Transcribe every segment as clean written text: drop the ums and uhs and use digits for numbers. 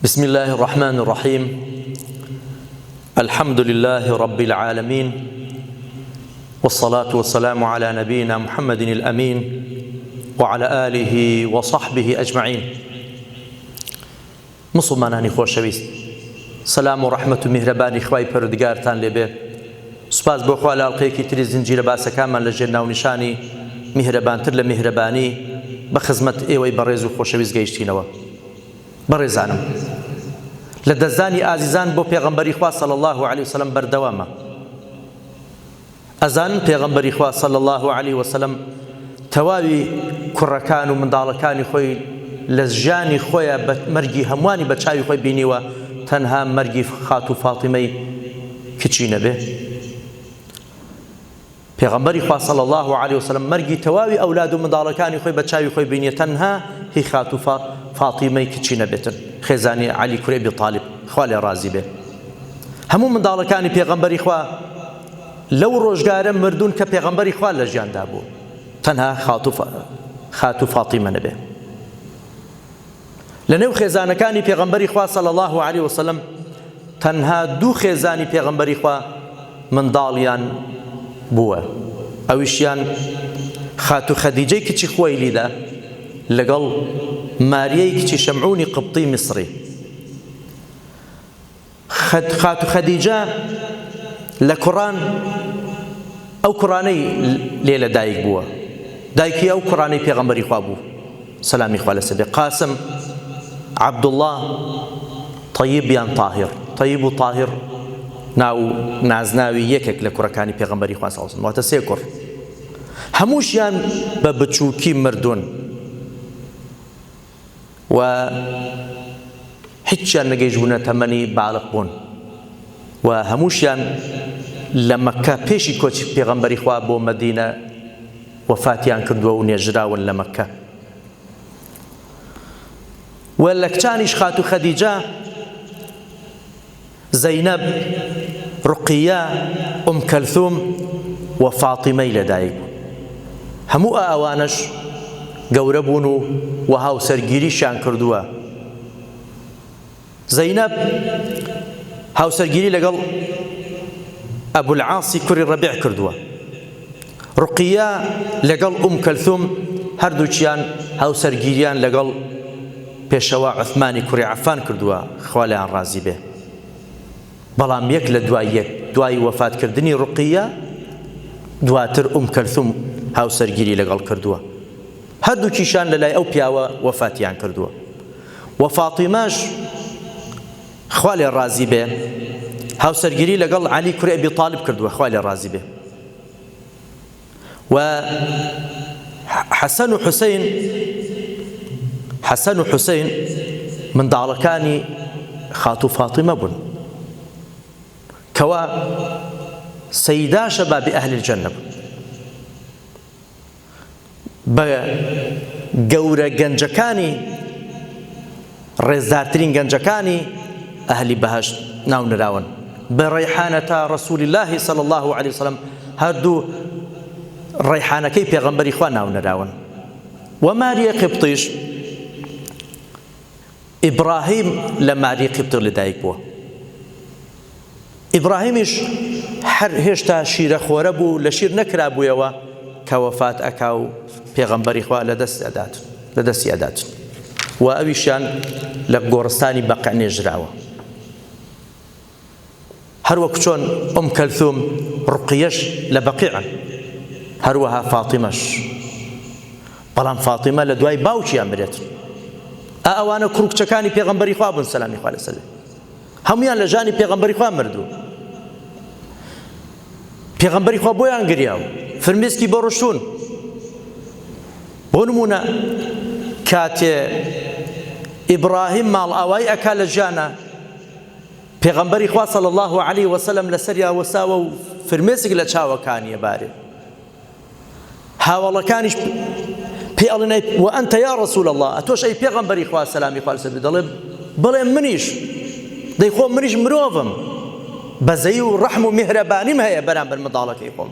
بسم الله الرحمن الرحيم الحمد لله رب العالمين والصلاة والسلام على نبينا محمد الأمين وعلى آله وصحبه أجمعين موسڵمانانی خۆشەویست سەلام و ڕەحمەت و میهرەبانی خوای پەروەردگارتان لێ بێ سوپاس بۆ خوا لە ئەڵقەیەکی تری زنجیرە باسەکانمان لە ژێر ناونیشانی میهرەبانتر لە میهرەبانی بە خزمەت ئێوەی بەڕێز و خۆشەویست گەیشتینەوە بەڕێزانم لە دەستدانی ئازیزان بۆ پێغەمبەری خوا صلی اللە علیه وسلم بەردەوامە ئەزانن پێغەمبەری خوا صلی اللە علیە وسلم تەواوی کوڕەکان و منداڵەکانی خۆی لە ژیانی خۆیا بە مەرگی هەمووانی بە چاوی خۆی بینیوە تەنها مەرگی خاتوو فاتیمەی کچی نەبێ؟ پێغەمبەری خوا صلی اللە علیە وسلم مەرگی تەواوی ئەولاد و منداڵەکانی خۆی بە چاوی خۆی بینیە تەنها هی خاتوو فاتیمەی کچی نەبێتن خێزانی عەلی کوڕی ئەبی تالیب خوا لێ ڕازی بێ هەموو منداڵەکانی پێغەمبەری خوا لەو ڕۆژگارە مردوون کە پێغەمبەری خوا لە ژیاندا بوو تەنها خاتوو فاتیمە نەبێ. لە نێو خێزانەکانی پێغەمبەری خوا صلی اللە علیه وسلم تەنها دوو خێزانی پێغەمبەری خوا منداڵیان بووە ئەویشیان خاتوو خەدیجەی کچی خوەیلیدە لەگەڵ ماریەی کچی شەمعونی قبطی میسری. خاتوو خەدیجە لە کوڕان ئەو کوڕانەی لێ لە دایک بووە دایکی ئەو کوڕانەی پێغەمبەری خوا بوو سەلامی خوا لەسەر بێ قاسم عەبدوڵڵا تەیب یان تاهیر تەیب و تاهیر ناو نازناوی یەکێک لە کوڕەکانی پێغەمبەری خوا صلی الله واتە سێ کوڕ هەمووشیان بە بچووکی مردوون و هیچیان نەگەیشبوونە تەمەنی بالغ بوون و هەمووشیان لە مەککە پێشی کۆچی پێغەمبەری خوا بۆ مەدینە وەفاتیان کردووە و نێژراون لە مەککە و لە کچانیش خاتوو خەدیجە زەینەب، ڕوقیە، ئوم کەلثوم و فاتیمەی لەدایک بوو. هەموو ئە ئەوانەش گەورە بوون و و هاوسەرگیریشیان کردووە. زەینەب هاوسەرگیری لەگەڵ ئەبولعاسی کوڕی ڕەبیع کردووە. ڕوقیە لەگەڵ ئوم کەلثوم هەردووکیان هاوسەرگیریان لەگەڵ پێشەوا عوثمانی کوڕی عەفان کردووە خوا لێیان ڕازی بێ بەڵام یەک لە دوای یەک دوای وەفات کردنی ڕوقیە دواتر ئوم کەلثوم هاوسەرگیری لەگەڵ کردووە هەردووکیشان لەلای ئەو پیاوە وەفاتیان کردووە و فاتیمەش خوا لێ ڕازی بێ هاوسەرگیری لەگەڵ عەلی کوڕی ئەبی تالیب کردووە خوا لێ ڕازی بێ و حەسەن و حوسەین حەسەن و حوسەین منداڵەکانی خاتوو فاتیمە بوون کەوا سەیدا شەبابی ئەهلی الجنە بوون بە گەورە گەنجەکانی ڕێزدارترین گەنجەکانی ئەهلی بەهەشت ناونراون بە ڕەیحانەتا ڕسول اللە صلی اللە علیه وسلم هەردوو ڕەیحانەکەی پێغەمبەری خوا ناونراون و ماریە قبطیش ئیبراهیم لە ماری قبطی لەدایک بووە ئیبراهیمیش هەر هێشتا شیرەخۆرە بوو لە شیر نەکرابوویەوە کە وەفات ئەکا و پێغەمبەری خوا لە دەست ئەدات لە دەستی ئەدات و ئەویشیان لە گۆڕستانی بەقع نێژراوە هەروەک چۆن ئوم کەلثوم ڕقیەش لە بەقیعن هەروەها فاتیمەش بەڵام فاتیمە لە دوای باوکیان مرێت ئا ئەوانە کوڕ و کچەکانی پێغەمبەری خوا بوون سەلامی خوا لەسەر بێ هەموویان لە ژانی پێغەمبەری خوا مردوو پێغەمبەری خوا بۆیان گریا و فرمێسکی بۆ ڕشتوون بۆ نمونە کاتێ ئیبراهیم ماڵئاوایی ئەکا لە ژیانە پێغەمبەری خوا صلی الله علیه وسلم لەسەریا وەساوە و فرمێسک لە چاوەکانیە بارێ هاوەڵەکانیش پێ ئەڵێن ئەی وەئەنتە یا ڕەسول اللە ئەتۆش ئەی پێغەمبەری خوا سەلامی خوا لەسەر بێ دەڵێ بڵێ منیش دەی خۆ منیش مرۆڤم بەزەیی و ڕەحم و میهرەبانیم هەیە بەرامبەر منداڵەکەی خۆم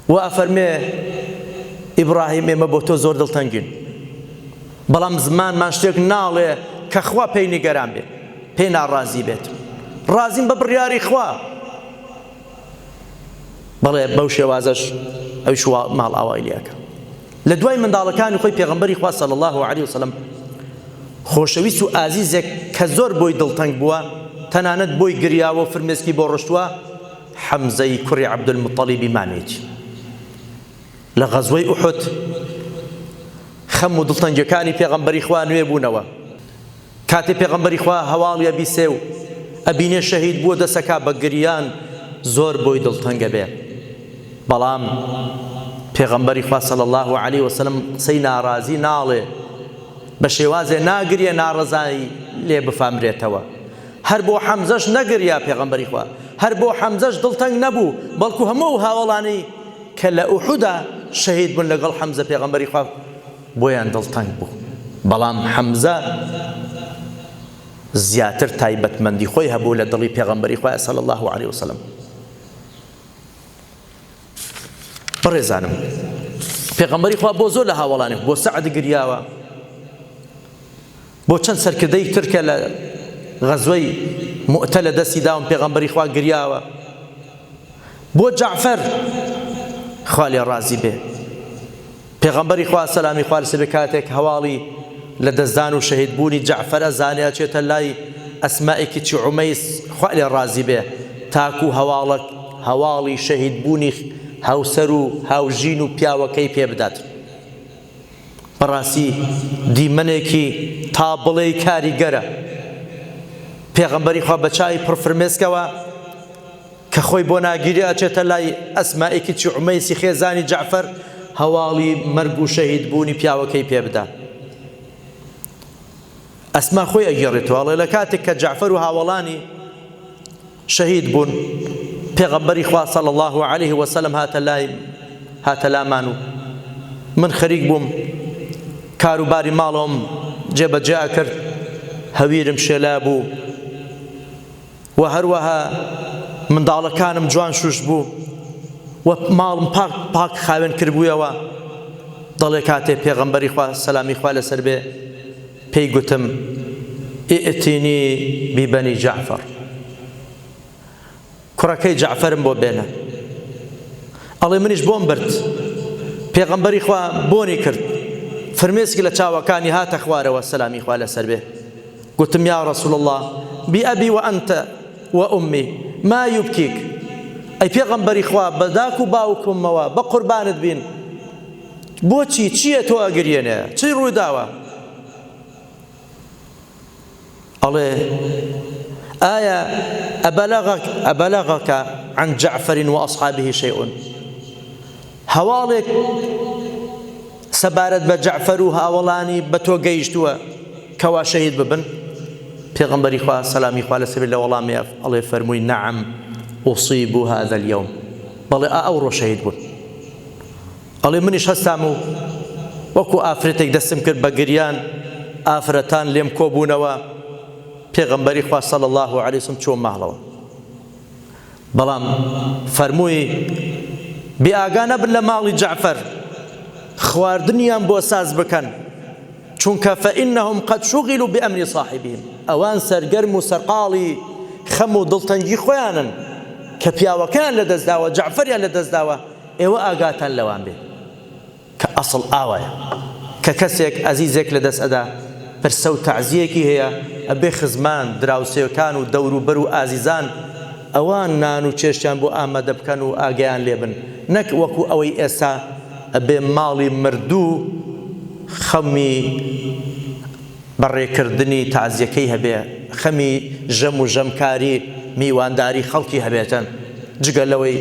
و ئەفەرمێ ئیبراهیم ئێمە بۆ تۆ زۆر دڵتەنگین. بەڵام زمانمان شتێک ناڵێ کە خوا پێی نیگەران بێ، پێی ناڕازی بێت. ڕازیم بە بڕیاری خوا. بەڵێ بەو شێوازەش ئەویش ماڵئاوای لێ ئەکا. لە دوای منداڵەکانی خۆی پێغەمبەری خوا صلی اللە علیە وسلم خۆشەویست و ئازیزێک کە زۆر بۆی دڵتەنگ بووە، تەنانەت بۆی گریاوە و فرمێسکی بۆ ڕشتووە، حەمزەی کوڕی عەبدولموتەڵیبی مامێتی. لە غەزوەی ئوحود خەم و دڵتەنگیەکانی پێغەمبەری خوا نوێ بوونەوە. کاتێ پێغەمبەری خوا هەواڵی ئەبیسێ و ئەبینێ شەهید بووە دەسەکا بە گریان زۆر بۆی دڵتەنگ ئەبێ. بەڵام پێغەمبەری خوا صلی اللە علیە وسلم قسەی ناڕازی ناڵێ، بە شێوازێ ناگریێ ناڕەزایی لێ بفامرێتەوە. هەر بۆ حەمزەش نەگریا پێغەمبەری خوا، هەر بۆ حەمزەش دڵتەنگ نەبوو، بەڵکو هەموو ئەو هاوەڵانەی کە لە ئوحودا شەهید بوون لەگەڵ حەمزە پێغەمبەری خوا بۆیان دڵتەنگ بوو، بەڵام حەمزە زیاتر تایبەتمەندی خۆی هەبوو لە دڵی پێغەمبەری خوایە صلی اللە علیە وسلم. بەڕێزانم پێغەمبەری خوا بۆ زۆر لە هاوەڵانی بۆ سەعد گریاوە، بۆ چەند سەرکردەی تر کە لە غەزوەی موئتە لە دەستی داون پێغەمبەری خوا گریاوە، بۆ جەعفەر خوا لێ ڕازی بێ پێغەمبەری خوا سەلامی خوا لەسەر بێ کاتێک هەواڵی لە دەستدان و شەهید بوونی جەعفەر ئەزانێ ئەچێتە لای ئەسماء کچی عومەیس خوا لێ ڕازی بێ تاکو هەواڵە هەواڵی شەهید بوونی هاوسەر و هاوژین و پیاوەکەی پێ بدات. بەڕاستی دیمەنێکی تا بڵێی کاریگەرە. پێغەمبەری خوا بە چاوی پڕ فرمێسکەوە کە خۆی بۆ ناگیرێ ئەچێتە لای ئەسمائی کچی عومەیسی خێزانی جەعفەر هەواڵی مەرگ و شەهید بوونی پیاوەکەی پێ بدا. ئەسما خۆی ئەگێڕێتەوە ئەڵێ لە کاتێک کە جەعفەر و هاوەڵانی شەهید بوون پێغەمبەری خوا صلی اللە علیه وسلم هاتە لای هاتە لامان و من خەریک بووم کاروباری ماڵەوەم جێبەجێ ئەکرد هەویرم شێلا بوو و هەروەها منداڵەکانم جوان شوشت بوو و ماڵم پاک پاک خاوێن کردبوویەوە دەڵێ کاتێ پێغەمبەری خوا سەلامی خوا لەسەر بێ پێی گوتم، ائتنی ببنی جعفر، کوڕەکەی جەعفەرم بۆ بێنە. ئەڵێ منیش بۆم برد. پێغەمبەری خوا بۆنی کرد، فرمێسک لە چاوەکانی هاتە خوارەوە، سەلامی خوا لەسەر بێ. گوتم، یا رسول اللە، بأبی وانت وأمی، ما یبکیک، ئەی پێغەمبەری خوا بە داک و باوکمەوە بە قوربانت بین، بۆچی؟ چییە تۆ ئەگریێنێ؟ چی ڕوویداوە؟ ئەڵێ ئایا ئەبەلەغەک ئەبەلەغەکە عن جعفر وأصحابه شيء هەواڵێک سەبارەت بە جەعفەر و هاوەڵانی بە تۆ گەیشتووە کەوا شەهید ببن پێغەمبەری خوا سەلامی خوا لەسەر لە وەڵامی ئەڵێ فەرمووی نەعم ئوصیبوا هذا اليوم بەڵێ ئا ئەوڕۆ شەهید بوون ئەڵێ منیش هەستام و وەکو ئافرەتێک دەستم کرد بە گریان، ئافرەتان لێم کۆبوونەوە، پێغەمبەری خوا صلی اللە علیە وسلم چووە ماڵەوە، بەڵام فەرمووی بێ ئاگا نەبن لە ماڵی جەعفەر خواردنیان بۆ ساز بکەن، چونکە فانهم قد شغلوا بامر صاحبهم ئەوان سەرگەرم و سەرقاڵی خەم و دڵتەنگی خۆیانن کە پیاوەکەیان لەدەستداوە، جەعفەریان لەدەستداوە، ئێوە ئاگاتان لەوان بێ کە ئەسڵ ئاوایە کە کەسێک ئەزیزێک لە دەست ئەدا پرسە و تەعزیەکی هەیە ئەبێ خزمان دراوسێکان و دەوروبەر و ئازیزان ئەوان نان و چێشتیان بۆ ئامادە بکەن و ئاگایان لێ بن نەک وەکو ئەوەی ئێستا ئەبێ ماڵی مردوو خەمی بەڕێکردنی تازیەکەی هەبێ، خەمی ژەم و ژەمکاری میوانداری خەڵکی هەبێتن، جگە لەوەی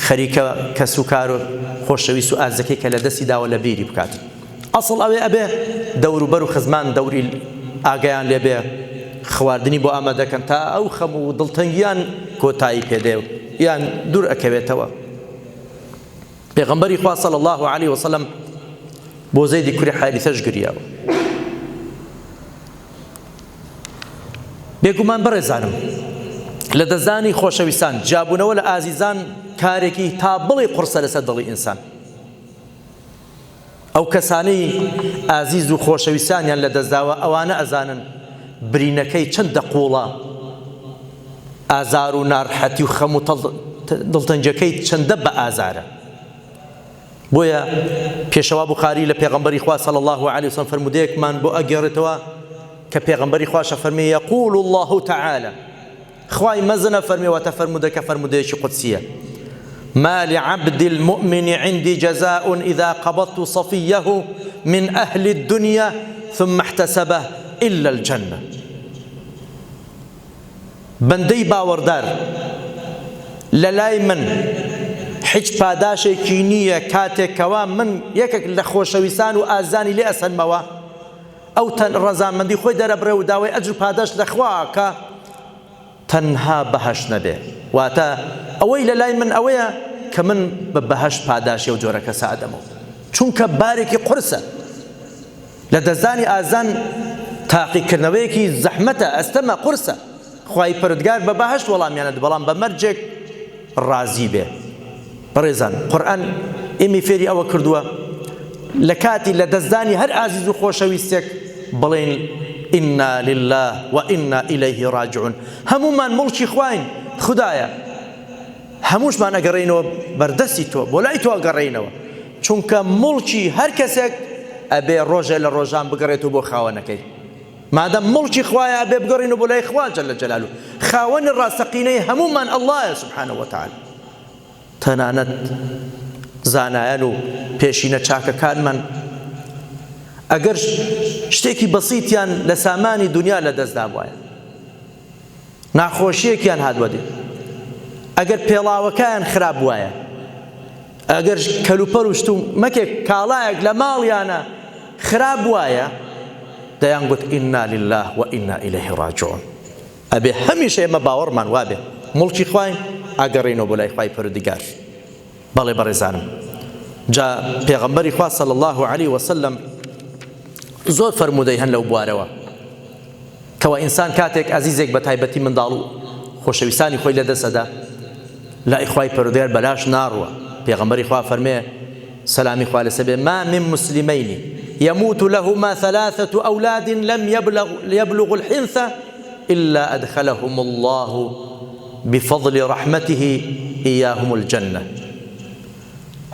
خەریکە کەسوکار و خۆشەویست و ئازیزەکەی کە لەدەستی داوە لەبیری بکات. ئەسڵ ئەوێ ئەبێ دەوروبەر و خزمان دەوری ئاگایان لێ بێ، خواردنی بۆ ئامادەکەن تا ئەو خەم و دڵتەنگیان کۆتایی پێ دێ و یان دوور ئەکەوێتەوە. پێغەمبەری خوا صلی اللە علیە وسلم بۆ زەیدی کوری حاریثەش گریاوە. بێگومان بەڕێزانم لە دەستدانی خۆشەویستان جیابوونەوە لە ئازیزان کارێکی تا بڵێ قوڕسە لەسەر دڵی ئینسان. ئەو کەسانەی ئازیز و خۆشەویستانیان لەدەستداوە ئەوانە ئەزانن برینەکەی چەندە قوڵە، ئازار و نارحەتی و خەم و دڵتەنگیەکەی چەندە بە ئازارە. بۆیە پێشەوا بوخاری لە پێغەمبەری خوا صلی اللە علیه وسلم فەرموودەیەکمان بۆ ئەگێڕێتەوە کە پێغەمبەری خواش ئەفەرمێ یقول اللە تعالی خوای مەزن ئەفەرمێ واتە فەرموودەکە فەرموودەیەکی قودسیە ما لعبد المؤمن عندي جزاء إذا قبضت صفيه من أهل الدنيا ثم احتسبه إلا الجنة بەندەی باوەڕدار لەلای من حیچ پاداشێکی نییە کاتێک کەوا من یەکێک لە خۆشەویستان و ئازانی لێ ئەسەنمەوە ئەو تەن ڕەزامەندی خۆی دەرەبڕێ و داوای ئەجر و پاداشت لە خوا ئەکا تەنها بەهەشت نەبێ واتە ئەوەی لەلای من ئەوەیە کە من بە بەهەشت پاداشی ئەو جۆرە کەسە ئەدەمەوە چونکە بارێکی قورسە لە دەستدانی ئازان تاقیکردنەوەیەکی زەحمەتە ئەستەمە قورسە خوای پەرودگار بە بەهەشت وەڵامیان ئەدە بەڵام بە مەرجێک ڕازی بێ بەڕێزان قورئان ئێمەی فێری ئەوە کردووە لە کاتی لە دەستدانی هەر ئازیز و خۆشەویستێک بڵێن ئینا لله و ئینا ئیلەیه ڕاجعون هەموومان موڵکی خواین خدایە هەمووشمان ئەگەڕێینەوە بەردەستی تۆ بۆ لای تۆ ئەگەڕێینەوە چونکە موڵکی هەر کەسێک ئەبێ ڕۆژێ لە ڕۆژان بگەڕێتەوە بۆ خاوەنەکەی مادەم موڵکی خوایە ئەبێ بگەڕێینەوە بۆ لای خوا جل جلالە خاوەنی ڕاستەقینەی هەموومان اللە سبحانە وتعالی تەنانەت زانایان و پێشینە چاکەکانمان ئەگەر شتێکی بەسیتیان لە سامانی دنیا لەدەستدا بوایە ناخۆشیەکیان هات بەدی ئەگەر پێڵاوەکەیان خراپ بوایە ئەگەر کەلوپەل و شت و مەکێک کاڵایەک لە ماڵیانە خراپ بوایە دەیان گوت ئینا لله و ئینا ئیلەیه ڕاجعون ئەبێ هەمیشە ئێمە باوەڕمان وابێ موڵکی خواین ئەگەڕێینەوە بۆ لای خوای پەروەردگار بەڵێ بەڕێزانم جا پێغەمبەری خوا صلی الله علیه وسلم زۆر فەرموودەی هەن لەو بوارەوە کەوا ئینسان کاتێک ئازیزێک بە تایبەتی منداڵ و خۆشەویستانی خۆی لەدەست ئەدا لای خوای پەروەردگار بەلاش ناڕوە پێغەمبەری خوا فەرمێ سەلامی خوا لەسەر بێ ما من مسلمین يموت لهما ثلاثة أولاد لم يبلغ يبلغ الحنث إلا أدخلهم الله بفضل رحمته إياهم الجنة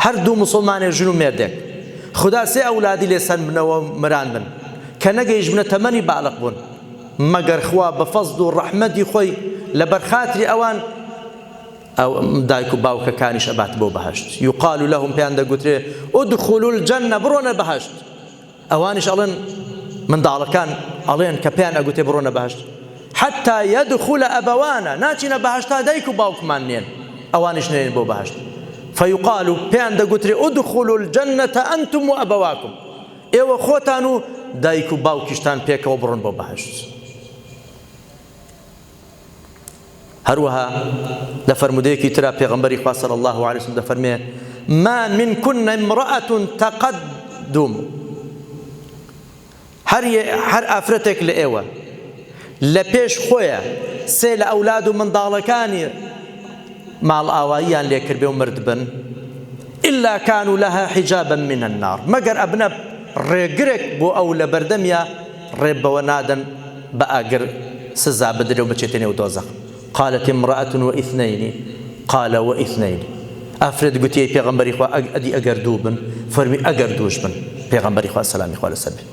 هەر دوو موسڵمانێ ژن و مێردێک خودا سێ ئەولادی لێ سەندبنەوە مراندن کە نەگەیشبنە تەمەنی بالغ بوون مەگەر خوا بە فەزڵ و ڕەحمەتی خۆی لەبەر خاتری ئەوان ئەو دایک و باوکەکانیش ئەبات بۆ بەهەشت یقال لهم پێیان دەگوترێ ادخلوا الجنە بڕۆنە بەهەشت ئەوانیش ئەڵێن منداڵەکان ئەڵێن کە پێیان ئەگوتێ بڕۆنە بەهەشت حتی يدخل أبوانا ناچینە بەهەشت تا دایک و باوکمان نێن ئەوانیش نێن بۆ بەهەشت فيقال پێیان دەگوترێ ادخلوا الجنة أنتم وأبواكم ئێوە خۆتان و دایک و باوکیشتان پێکەوە بڕۆن بۆ بەهەشت هەروەها لە فەرموودەیەکی ترا پێغەمبەری خوا صلی اللە علیه وسلم دەفەرمێ ما منکن امرأة تقدم هەر هەر ئافرەتێک لە ئێوە لە پێش خۆیە سێ لە ئەولاد و منداڵەکانی ماڵئاواییان لێکردبێ و مردبن إلا كانوا لها حجابا من النار مەگەر ئەبنە ڕێگرێک بۆ ئەو لە بەردەمیا ڕێ بەوە نادەن بە ئاگر سزا بدرێ و بچێتە نێو دۆزەخ، قالت امرأة واثنین قال واثنین، ئافرەت گوتی ئەی پێغەمبەری خوا ئەدی ئەگەر دوو بن، فەرمووی ئەگەر دووش بن، پێغەمبەری خوا سەلامی خوا لەسەر بێ.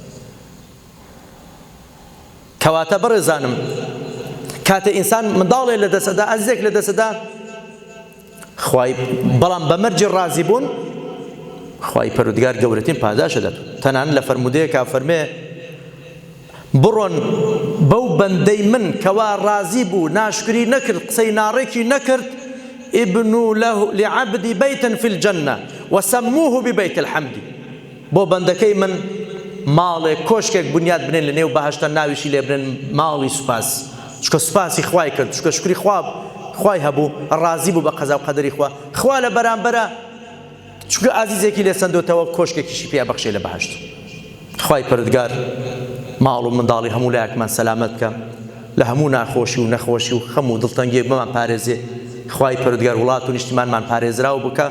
کەواتە بەڕێزانم کاتێ ئینسان منداڵێ لەدەست ئەدا ئەزیزێک لەدەست ئەدا خوای بەڵام بە مەرجی ڕازی بوون خوای پەروەردگار گەورەترین پاداشت دەدات تەنانەت لە فەرموودەیەکا فەرمێ بڕۆن بەو بەندەی من کەوا ڕازی بوو ناشکری نەکرد قسەی ناڕێکی نەکرد ابنوا له لعبدي بيتا في الجنة وسموه ببيت الحمد بۆ بەندەکەی من ماڵێک کۆشکێک بنیات بنێن لە نێو بەهەشتە ناویشی لێ بنێن ماڵی سوپاس چونکە سوپاسی خوای کرد چونکە شوکری خوا خوای هەبوو ڕازی بوو بە قەزا و قەدەری خوا خوا لە بەرامبەرە چونکە ئازیزێکی لێ سەندۆتەوە کۆشکێکیشی پێ ئەبەخشێ لە بەهەشت خوای پەروەردگار ماڵ و منداڵی هەموو لایەکمان سەلامەت بکە لە هەموو ناخۆشی و نەخۆشی و خەم و دڵتەنگیەک بمان پارێزێ خوای پەروەردگار وڵات و نیشتیمانمان پارێزراو بکە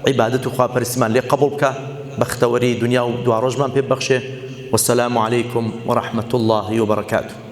عیبادەت و خواپەرستیمان لێ قبوڵ بکا. بەختەوەری دنیا و دواڕۆژمان پێ ببەخشێ. والسلام علیکم ورحمة اللە وبرکاته.